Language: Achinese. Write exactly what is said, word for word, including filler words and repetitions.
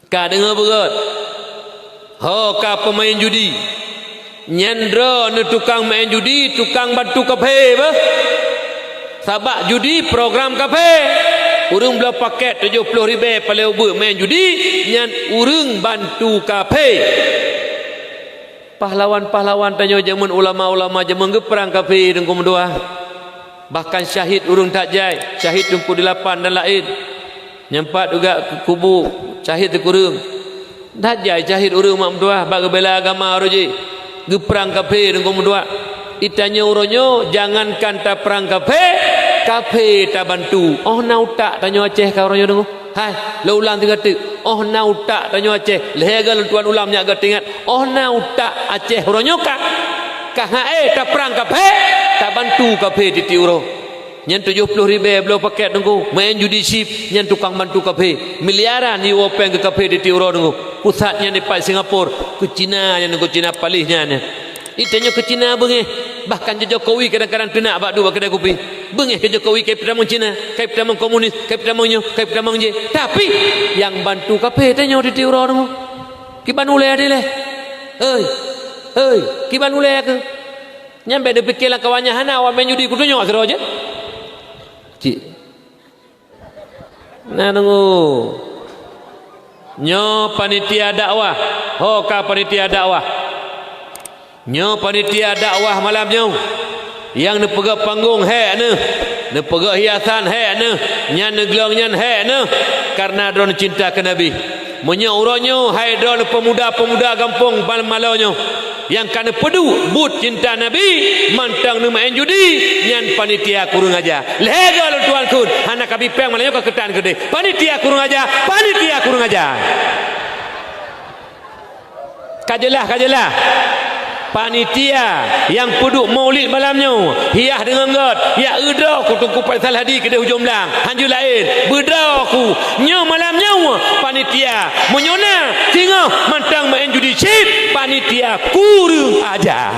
Ka deungoe beugöt, ho ka peumaén judi. Nyan droeneuh tukang maén judi, tukang bantu kafé beuh. Sabab judi program kafé. Ureuëng bloe pakét tujoh ploh ribèe paléng ubeuet maén judi, nyan ureuëng bantu kafé. Pahlawan-pahlawan tanyoe jameun, ulama-ulama jameun geuprang kafé, Teungku meutuah. Bahkan syahid ureuëng that jai, syahid Teungku Delapan dan laén. Nyang pat juga kubu syahid teukureueng. That jai syahid ureuëng mak meutuah bak geubela agama uroe jih. Geuprang kafé, Teungku meutuah. Di tanyoe uroe nyoe jangankan taprang kafé, kafé tabantu. Oh na utak tanyoe Aceh ka uroe nyoe deungoe. Hai, lôn ulang sigoe teuk. Oh na utak tanyoe Aceh. Lhèe goe lôn tuan ulang meunyo geuingat. Oh na utak Aceh uroe nyoe ka. Ka han ék taprang kafé, tabantu kafé tiep-tiep uroe. Nyan tujoh ploh ribèe bloe pakét Teungku, maén judi chip, nyan tukang bantu kafé. Miliaran jiwoe péng keu kafé tiep-tiep uroe Teungku. Pusat nyan dipat Singapura, keu Cina nyan Teungku, Cina paléh nyan. Di tanyoe keu Cina beungéh, bahkan Jokowi kadang-kadang teunak bak duek bak keudè kupi. Beungéh keu Jokowi, ka jipeutamong Cina, ka jipeutamong komunis, ka jipeutamong nyoe, ka jipeutamong jéh. Tapi nyang bantu kafé tanyoe tiep-tiep uroe Teungku. Kiban ulèe dilèe. Hei, hei, kiban ulèe keuh. Nyan bèk neupike lam kawan nyan hana awak maén judi, kutunyok sidroe jih. Cit. Na deungoe. Nyoe panitia dakwah. Ho ka panitia dakwah. Nyoe panitia dakwah malam nyoe. Nyang neupeugöt panggong hék neuh, neupeugöt hiasan hék neuh, nyan neuglöng nyan hék neuh, kareuna droeneuh cinta keu Nabi. Meunyoe uroe nyoe hai droeneuh peumuda-peumuda gampông Malongngoh nyoe, nyang ka neupeuduek buet cinta Nabi mantong neumaén judi, nyan panitia kureueng aja. Lhèe goe lôn tuan kheun, hana kabi péng malam nyoe ka keutan keudéh. Panitia kureueng aja, panitia kureueng aja. Ka jeulaih, ka jeulaih. Panitia nyang peuduek maulid malam nyoe, hiah deungon göt, jak eu droe ku Teungku Faisal Hadi keudéh Ujong Blang. Han jeuet laén, beudroe ku. Nyoe malam nyoe panitia. Meunyoe na singoh mantong maén judi chip, panitia kureueng aja.